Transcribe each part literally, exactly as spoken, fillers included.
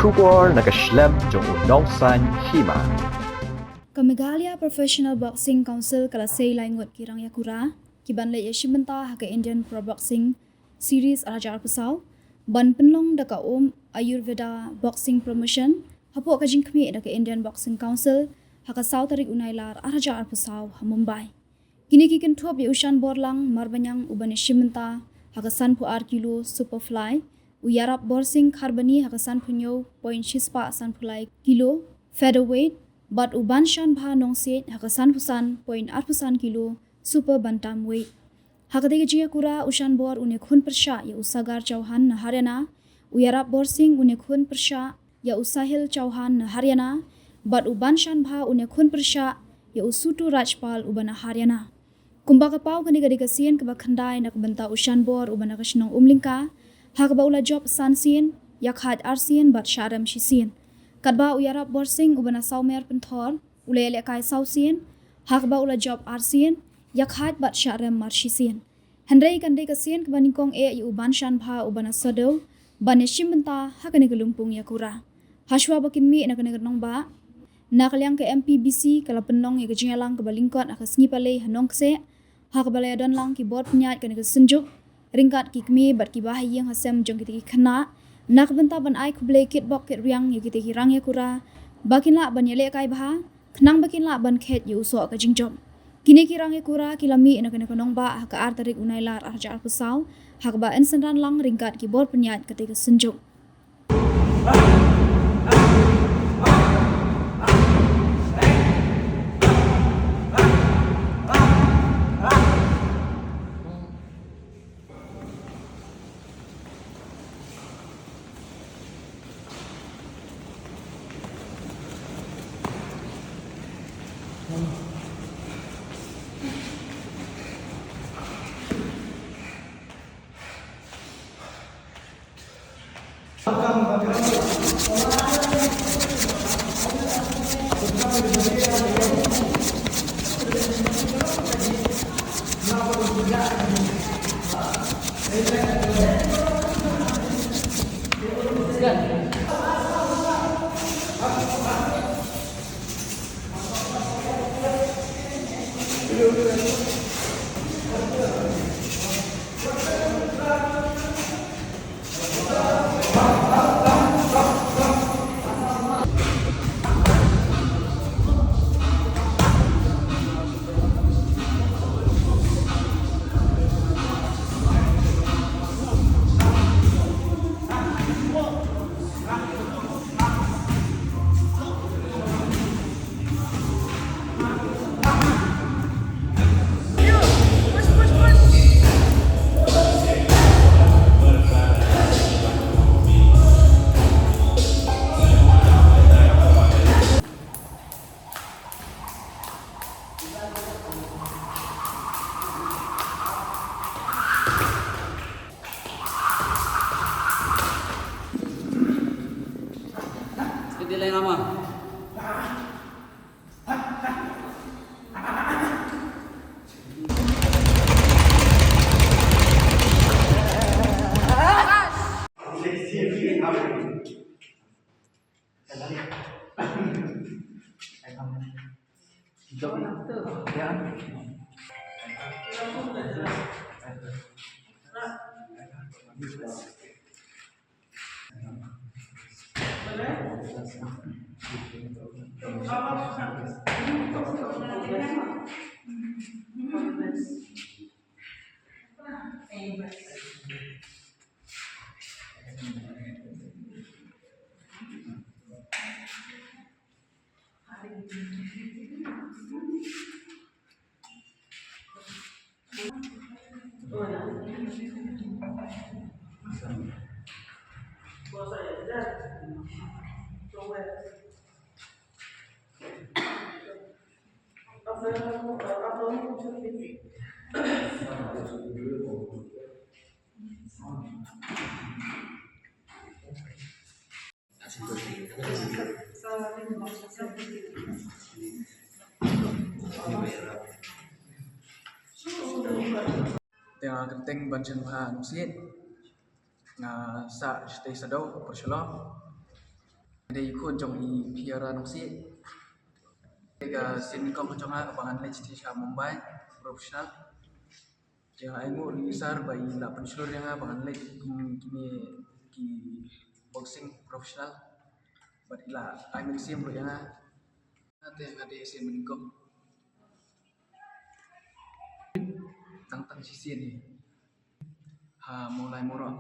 Khubor na ka shlem jong u nongsaiñ hima. Ka Meghalaya Professional Boxing Council ka la sei lai ngut ki rangïakura ki ban leit ïashim bynta ha ka Indian Pro Boxing Series ar hajar arphew saw ban pynlong da ka Om Ayurveda Boxing Promotion hapoh ka jingkhmih da ka Indian Boxing Council ha ka saw tarik u Nailar ar hajar arphew saw ha Mumbai. Kine ki kynthup ïa u Shanborlang Marbaniang u ban ïashim bynta ha ka sanphew ar kilo Superfly, u Ïarapborsing Kharbani ha ka sanphew hynñiew point shispah sanphew lai kilo Featherweight, bad u Banshanbha Nongsiej ha ka sanphew san point arphew san kilo Super Bantamweight. Ha katei ka jingïakura u Shanbor un ïakhun pyrshah ïa u Sagar Chauhan na Haryana, u Ïarapborsing un ïakhun pyrshah ïa u Sahil Chauhan na Haryana, bad u Banshanbha un ïakhun pyrshah ïa u Sutu Rajpal uba na Haryana. Kumba ka paw, kane ka dei ka sien kaba khyndai na ka bynta u Shanbor uba na ka shnong Umlyngka, ha kaba u la jop san sien, ïakhaid ar sien bad shah rem shi sien. Katba u Ïarapborsing uba na Sawmer Pynthor u la ïalehkai saw sien, ha kaba u la jop ar sien, ïakhaid bad shah rem mar shi sien. Hynrei kan dei ka sien kaba nyngkong eh ïa u Banshanbha uba na Saddew ban ïashim bynta ha kane ka lympung ïakura. Hashwa ba kin mih na kane ka nongbah, na ka liang ka M P B C ka la pynlong ïa ka jingïalang kaba lyngkot ha ka sngi Palei ha Nongkseh, ha kaba la ïadon lang ki bor pynïaid kane ka synjuk, ryngkat ki kmie bad ki bahaïing hasem jong kitei ki khynnah, na ka bynta ban ai khublei kitbok kitriang ïa kitei ki rangïakura ba kin lah ban ïalehkai bha, khnang ba kin lah ban khet ïa u soh ka jingjop. Kine ki rangïakura ki la mih na kane ka nongbah ha ka ar tarik u Nailar ar hajar arphew saw, ha kaba yn synran lang ryngkat ki bor pynïaid katei ka synjuk. Te nga kyrteng Banshanbha Nongsiej, nga sah shatei Saddew, Pyrshah Lum. Dei i khun jong i Phiara Nongsiej. Ka sien nyngkong jong nga kaba ngan leit sha Mumbai professional. Te nga ainguh ïa i sir ba i la pynshlur ïa nga ba ngan leit kum kine ki boxing professional. Bad i la ai mynsiem ruh ïa nga. Te nga dei sien nyngkong. Tang tang shisien hi ha Mawlai Mawroh.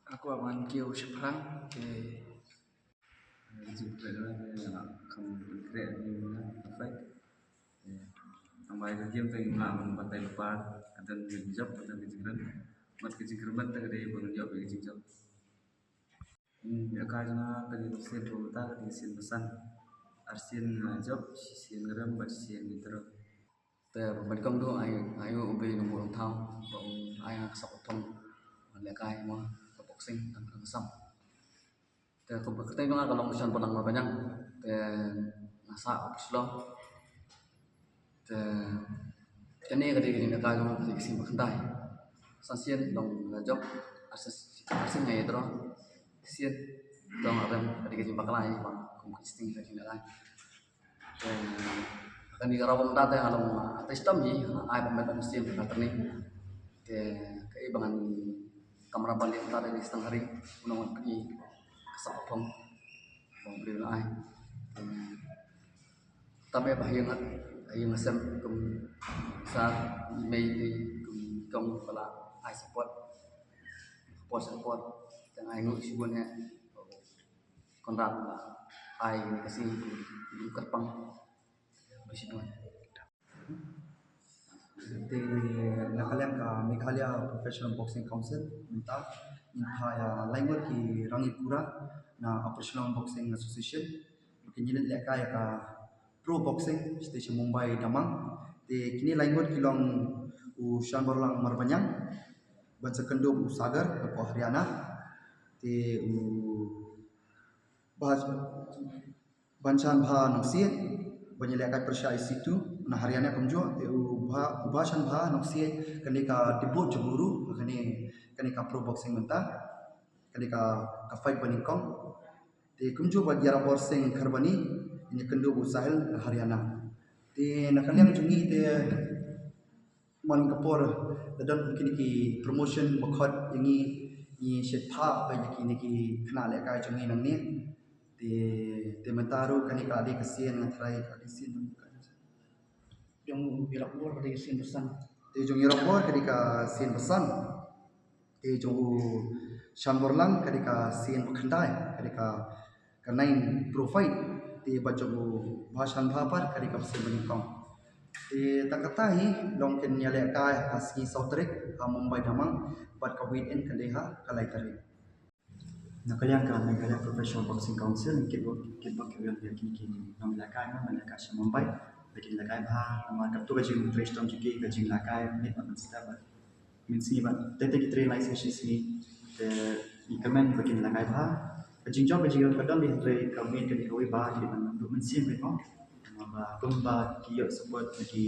Nga kwah ban kiew shaphrang te. Jingkren ka kham kren ni na fight. Tang bai ka game tang ïa nga ban batai lypa ka don ka jop ka don ka jingkren. Mat ka jingkren ban ta ka dei ban jop ka jingjop. Ïa ka jong nga ka dei sien ba mynta ka dei sien ba san. Ar sien nga jop, shi sien nga rem bad shi sien nga tyrwa. Te ba nyngkong duh ai ai u Blei Nongbuh Nongthaw ba u ai nga ka sap ka phong ban lehkai mo ka boxing tang ka sam. Te ka ba kyrteng jong nga ka long Shanborlang Marbaniang. Te nga sah ka Shillong. Te kane ka dei ka jinglehkai jong nga ka dei ka sien ba khyndai. San sien long nga jop, ar sien ar sien nga ïa draw. Sien dong arem ka dei ka jingbakla ïa ba kum ka sting ka jinglehkai. Te kane ka raw ba mynta te nga long, ah, te shitom hi, ah, ai ba met ba mynsiem ka training. Te kaei ba ngan kamram ban leh mynta te dei stang hari, u nong ngan pyni ka sap ka phong ba U Blei u la ai. Te tang ba ha ïing ha ïing ha sem kum sir, i mei, i kum kong ba la ai support. Support, support. Te nga ainguh shibun eh. Conrad la ai ïa ka sngi kum kyrpang. Ba shibun. Te na ka liang ka Meghalaya Professional Boxing Council mynta ngin phah ïa laingut ki rangi kura na Upper Shillong Boxing Association ba kin ïaleit lehkai ïa ka pro boxing sha Mumbai Damang. Te kine laingut ki long u Shanborlang Marbaniang ban sa kynduh u Sagar na poh Haryana. Te u Bah Banshanbha Nongsiej ban ïalehkai pyrshah ïa Situ na Haryana kumjuh. Te u Bah, u Banshanbha Nongsiej kane ka debut jong u ruh kane, kane ka pro boxing mynta, kane ka, ka fight ba nyngkong. Te kumjuh bad Ïarabor Singh Kharbani, ïa kynduh u Sahil na Haryana. Te na ka liang jong ngi te man ka por da don kine ki promotion ba khot ïa ngi, ngi shait phah ïa kine ki khynnah lehkai jong ngi nangne. Te, te mynta ruh kane ka dei ka sien nga trai ka dei sien. Jong u Ïarabor ka dei ka sien ba san. Te jong u Ïarabor ka dei ka sien ba san. Te jong u Shanborlang ka dei ka sien ba khyndai, ka dei ka, ka nine pro fight. Te bad jong u Banshanbha pat ka dei ka sien ba nyngkong. Te tang kata hi long kin ïalehkai ha ka sngi saw tarik ha Mumbai Damang bad ka weigh in kan dei ha ka lai tarik. Na ka liang ka Meghalaya Professional Boxing Council ngi kitbok, kitbok kitrwiang ïa kine ki nonglehkai, nonglehkai sha Mumbai ba kin lehkai bha namar katto ka jingtrei shitom jong ki ka jinglehkai mynmiet bad mynstep bad mynsngi bad te te ki trei lai sngi shi sngi. Te ngi kyrmen ba kin lehkai bha. Ka jingjop ka jingjop ka don, hynrei ka main ka dei kawei ba ki dei ban duh mynsiem beit mo. Namar ba kumba ki ïoh support na ki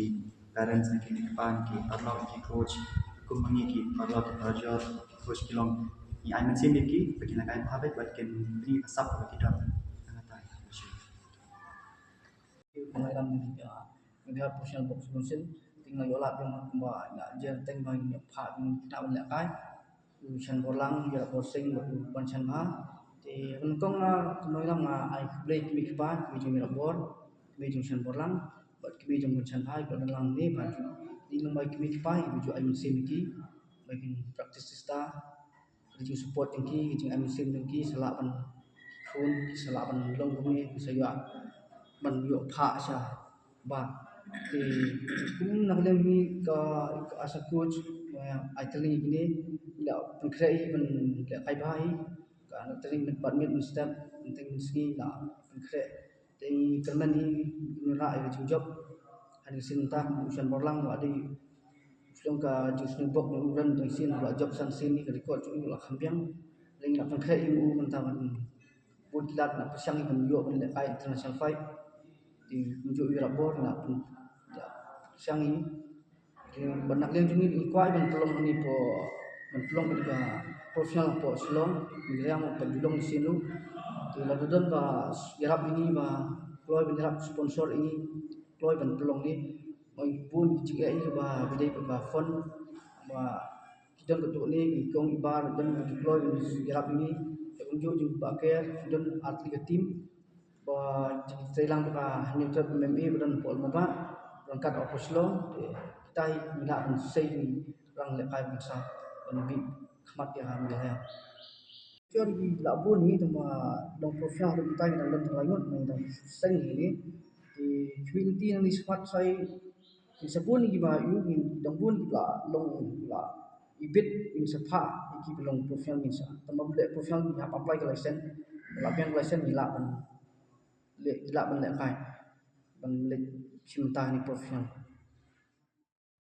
parents, na ki kpa, na ki paralok, na ki coach, kumba ngi ki paralok, ki parajor, ki coach ki long, ngi ai mynsiem ïa ki ba kin lehkai bha beit bad kin pyni ka sap kaba ki don. Tang kata. Ka nongïalam jong ka Meghalaya Professional Boxing Council, te nga ïoh lad jong kumba nga jer teng ba ngi phah ngi khynnah ban lehkai. U Shanborlang, Ïarabor Singh bad u Banshanbha. Te ban nyngkong nga, ka nongïalam nga ai khublei ïa ki mei ki pa, ki mei jong Ïarabor, ki mei jong Shanborlang bad ki mei jong Banshanbha, ki ba don lang ne ba ju, dei lyngba ki mei ki pa kiba ju ai mynsiem ïa ki ba kin practice shisha. Ka jingsupport jong ki, ka jingai mynsiem jong ki, sa lah ban khun, ki sa lah ban long kumne, ki sa ïoh ban ïoh phah sha ba. Te kum na ka liang hi ka, ka as a coach, eh, ai training ïa kine, ïa pynkhreh hi ban lehkai bha hi. Ka training mynmiet bad mynstep, mynstep mynsngi la pynkhreh. Te ngi kyrmen hi, ngi rah ïa ka jingjop. Ha kane ka sien mynta u Shanborlang u la dei, u la long ka jingsngewbok jong u, u don tang sien, u la jop san sien, ka record jong u la kham biang. Te ngi la pynkhreh ïa u mynta ban bun ki lad, ngi la pyrshang ban ïoh ban lehkai international fight. Te kumjuh u Ïarabor ngi la pyn, la pyrshang hi. Te ban na ka liang jong ngi, ngi kwah ban pynlong hangne hapoh, ban pynlong kane ka professional hapoh Shillong, ngi la ïa mo ka julong ni sinu. Te la don ba ïarap ïa ngi ba kloi ban ïarap sponsor ïa ngi, kloi ban pynlong ngi. Mo bun ki jingeh ïa ngi ba bidei ba fund ba ki don ka tu ni, ki kong i bar don ba ki kloi ban ïarap ïa ngi. Te kumjuh jingbakhia don artylli ka team ba jingtreilang ka hynñiew trep M M A ba don hapoh Mawbah, ryngkat hapoh Shillong. Te kita hi ngi lah ban sei ngi rang lehkai ban sa ban bit khmat ïa ka Meghalaya. Ki la bun hi tang ba long professional haduh mynta ngi dang don tang lai ngut ngi dang seng hi ni. Te community nangne smat sai ngi sa bun hi kiba ïoh ngi dang bun kiba long kiba ibit ngi sa phah ïa kiba long professional ngi sa. Tang ba bun leh professional ngi hap apply ka license. La biang ka license ngi lah ban leh, ngi lah ban lehkai ban leh shim bynta ni professional.